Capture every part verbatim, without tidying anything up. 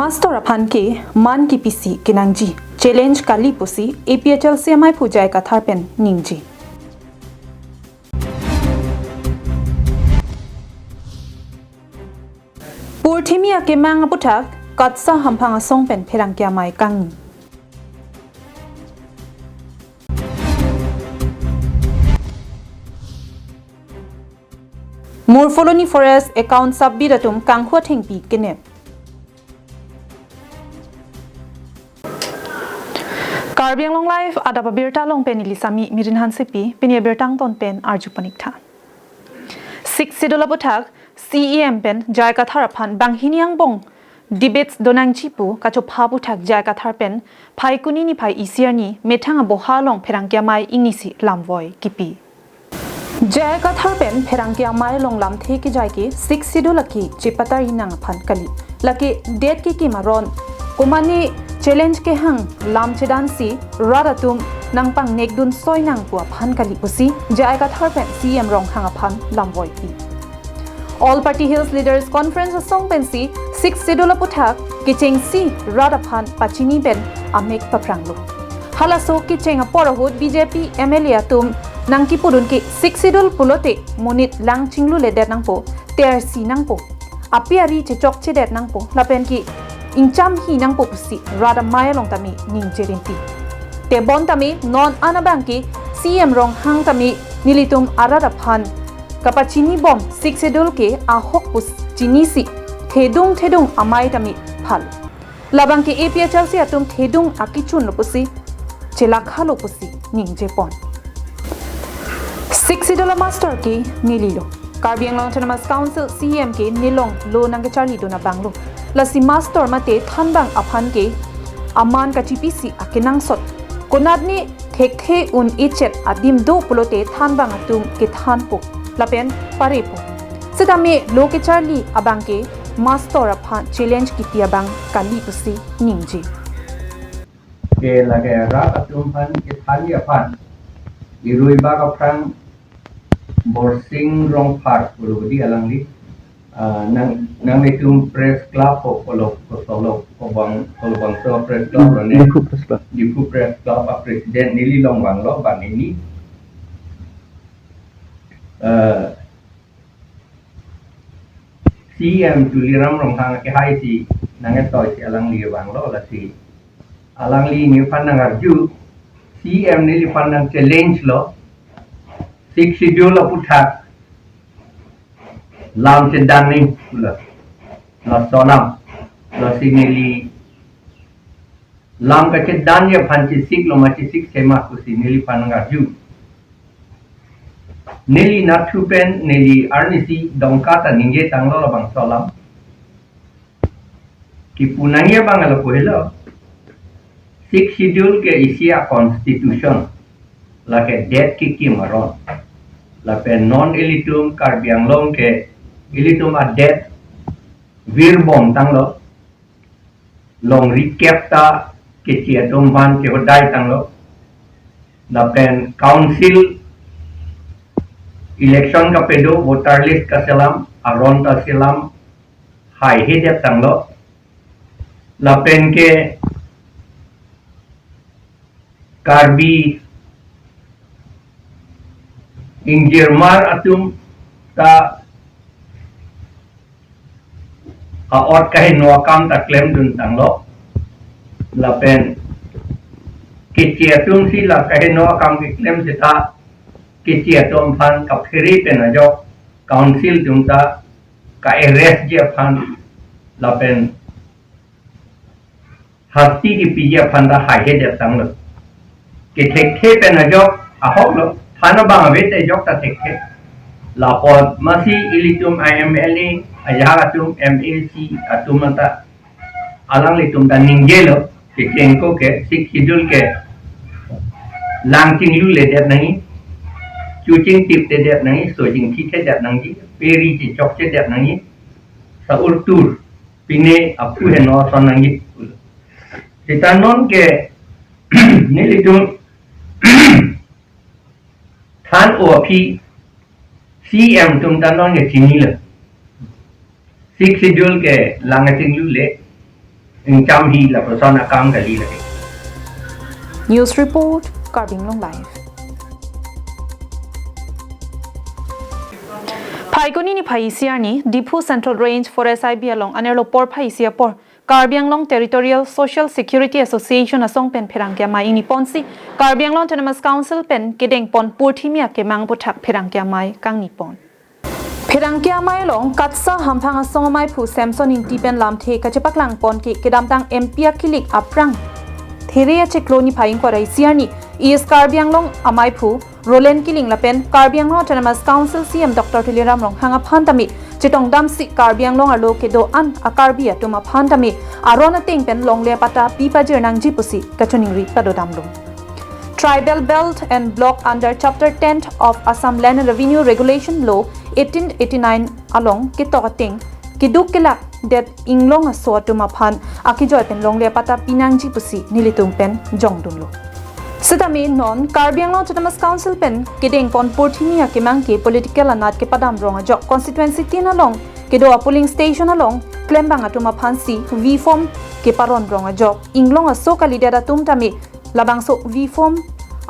Master aphan ke man kipisi kenangji, challenge kali pusi A P H L C amaiphu J I Kathar pen ningje. Purthimi akemang aputhak KATSSA hamphang asong pen pherangke amei kangni. Murpholoni Forest account submit atum kanghu athengpi kenep. Karbi Anglong Live adap abirta along pen neli Sami Mirin Hansepi, pini abirta angton pen arju paniktha. Sixth Schedule aputhak C E M pen J I Kathar aphan banghini angbong debates donangji pu kachopha aputhak J I Kathar pen Phaikuni niphai isi arni methang aboha along pherangke amei ingnisi lamvoi kipi. J I Kathar pen pherangke amei along lamthe kejai ke Sixth Schedule ake chepatar inang aphan kali. Lake det kekim aron, komane challenge kehang lam chedansi rat atum nangpangnekdun soi nang pu aphan kali pusi J I Kathar pen C E M Ronghang aphan lamvoipi. All Party Hills Leaders Conference asong pensi Sixth Schedule aputhak kechengsi rat aphan pachini pen amek papranglo. Halaso kecheng apor ahut B J P M L A atum nangkipudun ke Sixth Schedule pulote monit lang chinglule det nangpo, tersi nangpo, api ari chechokche det nangpo, lapen ke ingchamhi nangpo pusi rat amei along tame ningje rinti. Tebon tame non an abang ke C E M Ronghang tame nelitum arat aphan kapachinibom Sixth Schedule ke ahok pusi chinisi thedung thedung amei tame phal. Labang ke A P H L C atum thedung akechun lo pusi, chelakha lo pusi ningjepon. Sixth Schedule amaster ke nelilo. Karbi Anglong Autonomous Council C E M ke nelong lo nangkecharlidun abang lo. Lasi master mate thanbang aphan ke aman kachipisi akenangsot. Konatne thekthe un-echet adim do pulote thanbang atum kethanpo lapen parepo. Sitame lo kecharli abang ke master aphan challenge kipi abang kali pusi ningje. Ke lake rat atum aphan kethanji aphan irui bak aphrang Borsing Rongphar puru di alangli, ah, nang, nanglitum press club ko kolok ko solok ko bang, ko bangso press club lo ne. Diphu Press Club. Diphu Press Club a president neli long vanglo banghini. Eh, C E M Tuliram Ronghang ke hai si nangetoisi alangli vanglo lasi. Alangliphan nangarju, C E M neliphan nang challenge lo. Sixth Schedule aputhak lam chedan nangji pulo. Laso alam. Lasi neli lam kachedanji aphan chesiklo ma chesik sema pusi neliphan nangarju. Neli nathu pen neli arnisi dongka ta ningje tanglo labangso alam. Kipu nangji abang alo pu helo. Sixth Schedule ke isi a constitution. Lake det kekim aron. Lapen non ilitum Karbi Anglong ke ilitum adet virbom tanglo. Longri kep ta keche atum aphan chehodai tanglo. Lapen council election kapedo voter list kaselam, aron ta selam, haihedet tanglo. Lapen ke Karbi ingjirmar atum ta a-ot kaheno akam ta klemdun tanglo. Lapen keche atum si la kaheno akam keklem seta keche atum aphan kaphere pen ajok council atum ta ka-arrest ji aphan lapen hasti kipiji aphan ta haihedet tanglo. Kethekthe pen ajok ahok lo, than abang ave te ajok ta thekthe. Lapot masi ilitum I M L A, ajahak atum M A C atum anta alanglitum ta ningjelo, kecheng ko ke, Sixth Schedule ke lang chinglule det nangji, chuching tip te det nangji, sojing thi te det nangji, peri chechokche det nangji, sa-ur tur, pine aphu heno ason nangji. Seta non ke nelitum than-o aphi C M atum ta non ke chinilo. Sixth Schedule ke lang chinglule. Ingcham hi lapuson akam kali lake. News report, Karbi Anglong Live. Phaikuni niphai isi arni, Diphu Central Range Forest I B along anerlo porphai isi apor, Karbi Anglong Territorial Social Security Association asong pen pherangke amei ingni ponsi, Karbi Anglong Autonomous Council pen kedeng pon purthimi akemang aputhak pherangke amei kangni pon. Pherangke amei along KATSA hamphang asong ameiphu Samson Ingti pen lamthe kachepaklang pon ke kedamtang M P akilik aphrang There achiklo niphai ingkoi ra isi arni East Karbi Anglong ameiphu Roland Killing lapen Karbi Anglong Autonomous Council C E M Doctor Tuliram Ronghang aphan tame chetongdamsi Karbi Anglong arlo kedo-an a-Karbi atum aphan tame aron ateng pen longle apatta pi pajir nangji pusi kachiningri padodamlo. Tribal Belt and Block under Chapter ten of Assam Land and Revenue Regulation Law eighteen eighty-nine along ketok ateng keduk kelak det inglong aso atum aphan akejoi pen longle apatta pinangji pusi nelitum pen jongdunlo. Sitame non Karbi Anglong Autonomous Council pen kedeng pon purthimi akemang ke political anat kepadam rong ajok constituency tin along kedo a-polling station along klembang atum aphansi V form keparon rong ajok inglong aso kalidet atum tame labangso V form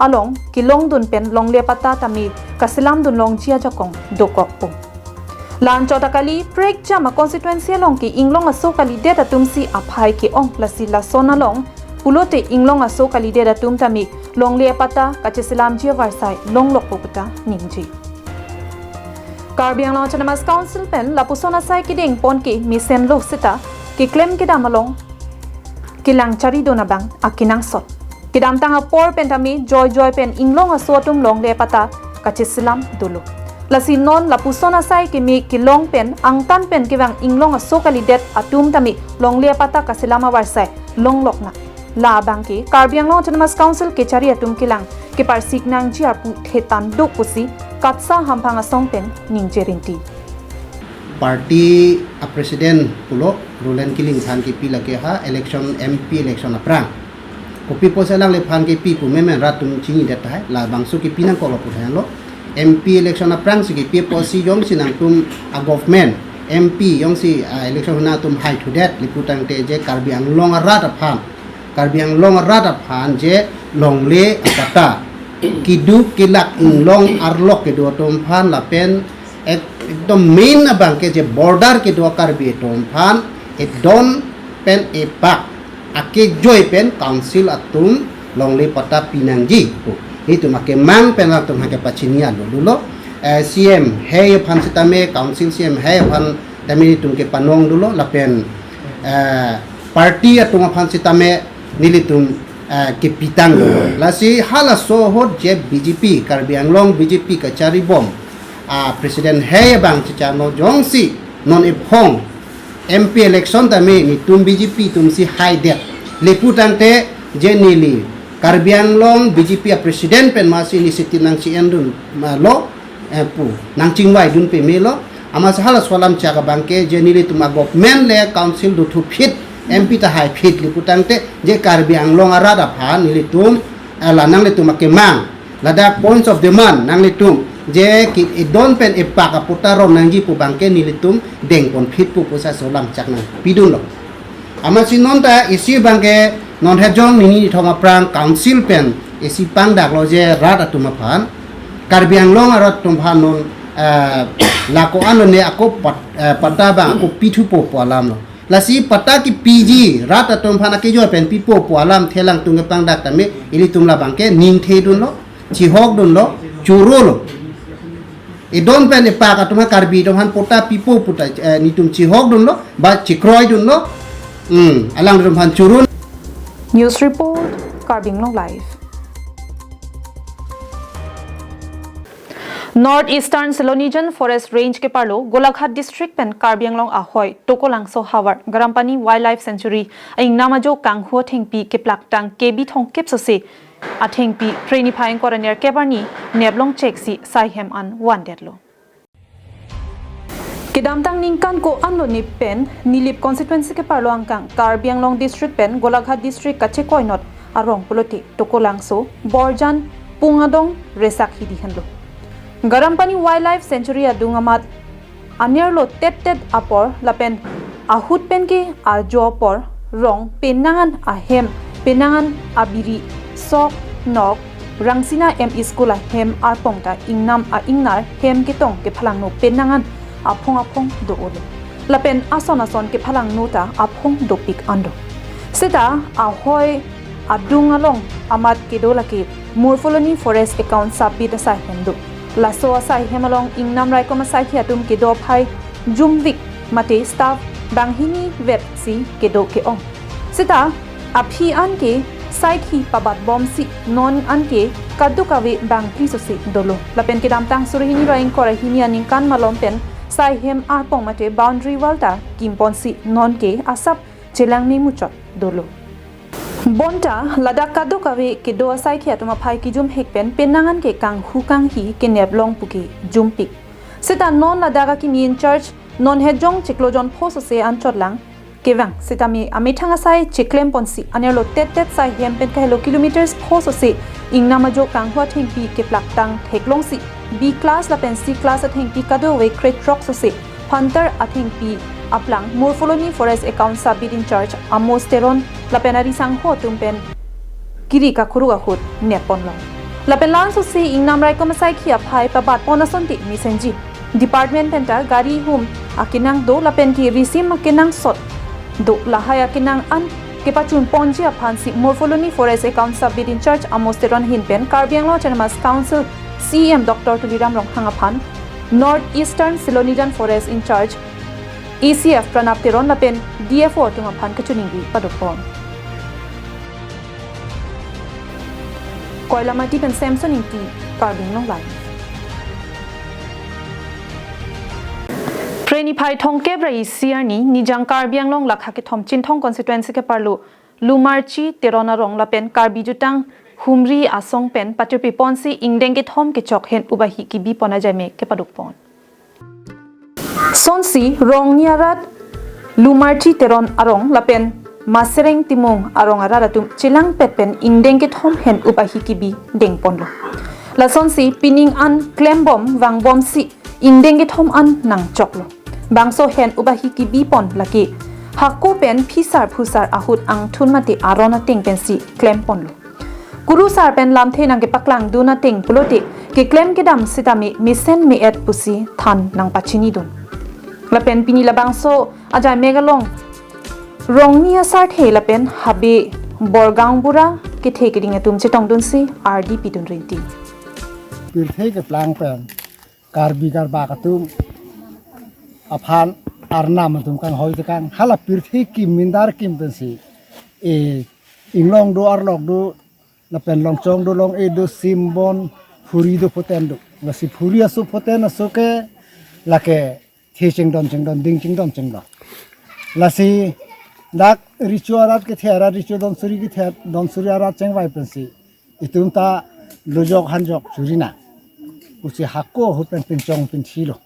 along kelongdun pen longle apatta tame kaselamdun longji ajakong dokokpo. La-anchot akali prekjam a-constituency along ke inglong aso kalidet atumsi aphai ke-ong, lasi lason along pulote inglong aso kalidet atum tame longle apatta kacheselamji avarsai longlokpo puta ningje. Karbi Anglong Autonomous Council pen lapuson asai kedeng pon ke mesenlo seta keklem kedam along kelang charidun abang akenangsot. Kedamtang apor pen tame joijoi pen inglong aso atum longle apatta kacheselam dolo. Lasi non lapuson asai keme kelong pen angtan pen kevang inglong aso kalidet atum tame longle apatta kaselam avarsai longlok nang. La abang ke Karbi Anglong Autonomous Council kechari atum kelang keparsik nangji arpu thetan duk pusi KATSA hamphang asong pen ningje rinti. Party a-president pulo Roland Killing aphan kepi lake ha election, M P election aphrang. Kopi pusi alangliphan kepi pu memen rat atum chinidet tahai, labangso kepi nangkoklo pu tahai lo. M P election aphrangsi kepi pusi jongsi nangtum a-government, M P jongsi, ah, election nangtum haithudet, lapu tangte je Karbi Anglong arat aphan, Karbi Anglong arat aphan je longle apatta keduk kelak inglong arlo kedo atum aphan lapen ek-, ekdom main abang ke je border kedo Karbi atum aphan edon pen epak akejoi pen council atum longle patta pinangji pu. Itum akemang pen latum ha kepachini alo dolo. Eh, C M hei aphan sitame, council C M hei aphan tame itum kepanong dolo lapen, eh, party atum aphan sitame nelitum, eh, kepitang dolo. Lasi halaso ahut je B J P, Karbi Anglong B J P kachari bom a-president hei abang checharno jongsi non ephong M P election tame netum B J P atumsi haidet, lapu tangte je neli Karbi Anglong B J P a-president pen masi neli siti nangchi-endun ma lo, eh, pu nangchingvaidun pamelo. Amatsi halaso alam chak abang ke je nelitum a-government le council dothuphit, M P ta haiphit, lapu tangte je Karbi Anglong arat aphan nelitum, eh, la nanglitum akemang, ladak points of demand nanglitum je ke edon pen epak apatta ron nangji pu abang ke nelitum dengponphit pu pusi laso alam chak nangpidunlo. Amatsi non ta isi abang ke non hejong nini nithom aphrang council pen isi pangdaklo je rat atum aphan, Karbi Anglong arat atum aphan non, eh, la ko-an lone ako pat-, eh, patta abang ako pithupo pu alam lo. Lasi patta kepiji rat atum aphan akejoi pen pipo pu alam thelang tung kepangdak tame ilitum labang ke ningthedunlo, chihokdunlo, chorolo. Edon pen epak atum ha Karbi atum aphan patta pipo pu ta, eh, netum chihokdunlo, ba chikroidunlo. Hmm, alangtum aphan chorun. News report, Karbi Anglong Live. North Eastern Silonijan Forest Range keparlo Golaghat District pen Karbi Anglong ahoi Tokolangso havar Garampani Wildlife Sanctuary a-ingnam ajo kanghu athengpi keplaktang K B thomkep sose athengpi Phre niphai ingkoi ra nerkep arni neplong cheksi saihem an vandetlo. Kedamtang ningkan ko-an lone pen Nilip constituency keparlo angkang Karbi Anglong District pen Golaghat District kachekoinot arong pulote Tokolangso, Borjan, Pungadong, Resak hidi henlo. Garampani Wildlife Sanctuary adung amat anerlo tettet apor lapen ahut pen ke ajo apor rong penang an ahem, penang an abiri, sok, nok, Rangsina M E School ahem arpong ta ingnam a-ingnar hem ketong kephalangno penang an aphong aphong do-olo. Lapen ason ason kephalangno ta aphong dopik an do. Seta ahoi adung along amat kedo lake Morpholony Forest Account Sub-Beat asai hem do. Laso asai hem along ingnam raikom asaikhi atum kedo aphai jumvik mate staff banghini vetsi kedo ke-ong. Seta aphi an ke saikhi pabat bomsi non an ke kadokave bangphli sose dolo. Lapen kedamtang suri hini ra ingkoi ra hini aningkan malom pen sai hem arpong mate boundary wall ta kimponsi non ke asap chelangme muchot dolo. Bonta ladak kadokave kedo asaikhi atum aphai kijumhek pen penang an ke kanghu kanghi kenep long pu ke jumpik. Seta non ladak akimi in charge non hejong chiklo jon pho sose anchot lang kevang. Sitame amethang asai chiklemponsi anerlo tet tet sai hem pen kahelo kilometers pho sose ingnam ajo kanghu athengpi keplaktang theklongsi B class lapen C class athengpi kadokave krethrok sose phantar athengpi aplang Morpholony Forest Account Sub-Beat in charge Amos Teron lapen ari sangho atum pen kiri kakuruk ahut nepponlong. Lapen lansose ingnam raikom asaikhi aphai pabatpon asonte mesenji. Department penta gari hum akenang do lapen ke risim akenangsot do, lahai akenang an kepachunponji aphansi Morpholony Forest Account Sub-Beat in charge Amos Teron ahin pen Karbi Anglong Autonomous Council C E M Doctor Tuliram Ronghang aphan, North Eastern Silonijan Forest in charge A C F Pranab Teron lapen D F O atum aphan kachiningri padopon. Koilamati pen Samson Ingti, Karbi Anglong Live. Phre niphai thomkep ra isi arni nijang Karbi Anglong lakha kethom Chinthong constituency keparlo Lumarchi Teron arong lapen Karbi Jutang Humri asong pen patirpiponsi ingdeng kethom kechok hen-up ahi kibipon ajaime kepadopon. Sonsi Rongni arat, Lumarchi Teron arong lapen Masereng Timung arong arat atum chelangpet pen ingdeng kethom hen-up ahi kibi dengponlo. Lasonsi pining an klembom vangbomsi ingdeng kethom an nangchoklo. Bangso hen-up ahi kibipon lake hako pen phisar phusar ahut angthun mate aron ateng pensi klemponlo. Kurusar pen lamthe nangkepaklangdun ateng pulote keklem kedam sitame mesen me-et pusi than nangpachinidun. Lapen pini labangso ajaime along Rongni asarthe lapen habe Borgaon Bura kethe keding atum chetongdunsi ardi pidun rinti. Pirthe keplang pen Karbi Karbak atum aphan arnam atum kanghoi tekang, hala pirthe kim mindar kim pensi, e, inglong do arlok do lapen longchong do long-e do simbon phuri do photen do. Lasi phuri aso photen aso ke lake the chingdon chingdon ding chingdon chingdon. Lasi dak richo arat kethe arat richo donsuri kethe donsuri arat chengvai pensi itum ta lujok hanjok churina pusi hako ahut pen pinchong pinthilo.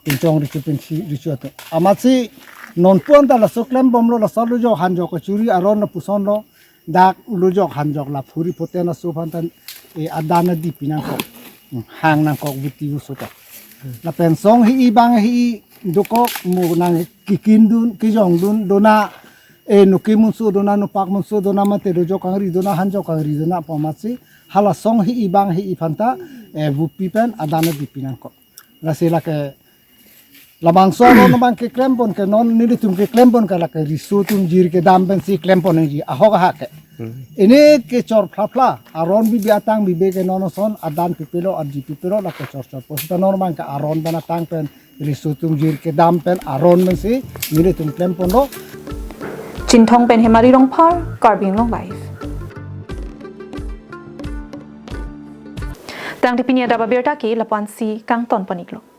Pinchong richo pinthi richo atum. Amatsi nonpu-an ta laso klembomlo, laso lujok hanjok kachuri aron lapusonlo. Dak lujok hanjok la phuri photen aso aphan tan, e, adan adi pinangkok. Hmm, hang nangkok buti usuka. Lapen song hi-i bang hi-i dokok mo nangkekindun, kejongdun, dona, e, nuki munso dona, nupak munso dona mate lujok kangri dona, hanjok kangri dona pu amatsi hala song hi-i bang hi-i aphan ta, e, bupi pen adan adi pinangkok. Lasi lake labangso aron abang keklempon ke non nelitum keklempon ke lake riso atum jir kedam pensi klempon nangji ahok ahak ke. Hmm. Ini kechor phla phla aron bibi atang bibi ke non ason adan pipilo arji pipilo lake chor chor. Pu seta non abang ke aron pen atang pen riso atum jir kedam pen aron pensi nelitum klemponlo. Chinthong pen Hemari Rongphar, Karbi Anglong Live. Tangte pini adap abirta ke lapu-ansi kangton pon-iklo.